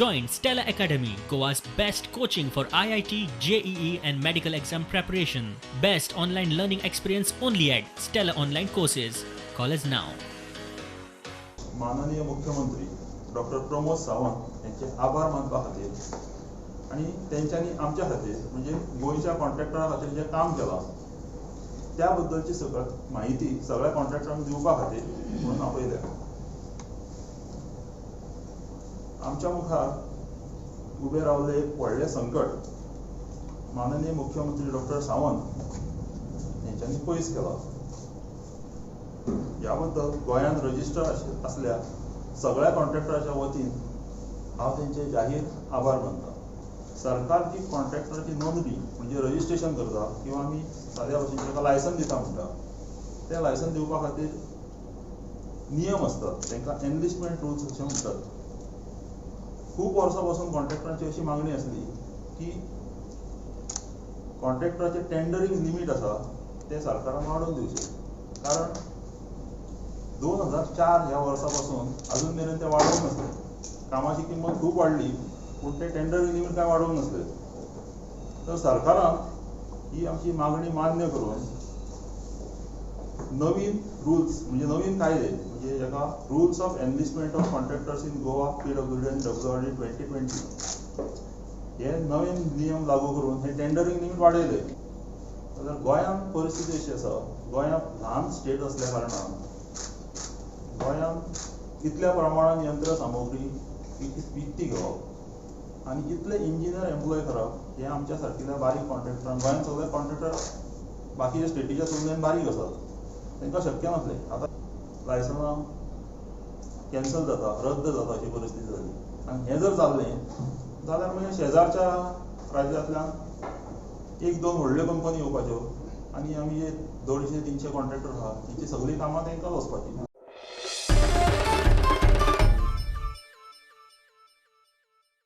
Join Stella Academy, Goa's best coaching for IIT, JEE and medical exam preparation. Best online learning experience only at Stella Online Courses. Call us now. माननीय मुख्यमंत्री doctor Pramod Sawant यांचे आभार मानपा खातीर आनी तेंच्यांनी आमच्या खातीर म्हणजे गोंयच्या कॉन्ट्रॅक्टरा खातीर जें काम केलां त्या बद्दलची सगळी माहिती सगळ्या कॉन्ट्रॅक्टरांक दिवपा खातीर म्हणून आपयल्या. आमच्या मुखार उबें रावलें एक व्हडलें संकट माननीय मुख्यमंत्री डॉक्टर सावंत हेंच्यांनी पयस केलां. ह्या बद्दल गोंयांत रजिस्टर आसल्या सगळ्या कॉन्ट्रॅक्टराच्या वतीन हांव तेंचे जाहीर आभार मानता. सरकार जी कॉन्ट्रॅक्टराची नोंदणी म्हणजे रजिस्ट्रेशन करता किंवा आमी साद्या भाशेन ताका लायसन दिता म्हणटा, तें लायसन दिवपा खातीर नियम आसतात, तांकां एनलिस्टमेंट रुल्स अशें म्हणटात. खूब वर्सां पासून कॉन्ट्रॅक्टरांची अशी मागणी आसली की कॉन्ट्रॅक्टराचें टेंडरींग लिमीट आसा तें सरकारान वाडोवन दिवचें, कारण 2004 ह्या वर्सा पासून अजून मेरेन तें वाडोवंक नासलें. कामाची किंमत खूब वाडली पूण तें टेंडरींग लिमीट कांय वाडोवंक नासलें. तर सरकारान ही आमची मागणी मान्य करून नवीन रुल्स म्हणजे नवीन कायदे म्हणजे जाका rules of enlistment of contractors in Goa PWD and WRD 2020 हे नवीन नियम लागू करून हे टेंडरींग लिमीट वाडयले. जाल्यार गोंयांत परिस्थिती अशी आसा, गोंयांत ल्हान स्टेट आसल्या कारणान गोंयांत इतल्या प्रमाणान यंत्र सामुग्री विकती घेवप आनी इतले इंजिनियर एम्प्लॉय करप हें आमच्या सारकिल्या बारीक कॉन्ट्रॅक्टरांक, गोंयांत सगळे कॉन्ट्रॅक्टर बाकीच्या स्टेटीच्या तुलनेन बारीक आसात, तांकां शक्य नासलें. आतां लायसनां कॅन्सल जाता, रद्द जाता अशी परिस्थिती जाली. आनी हें जर जाल्लें जाल्यार मागीर शेजारच्या राज्यांतल्यान एक दोन व्हडल्यो कंपनी येवपाच्यो आनी आमी जे 250-300 कॉन्ट्रॅक्टर आहा तेंची सगळीं कामां तांकांच वचपाचीं.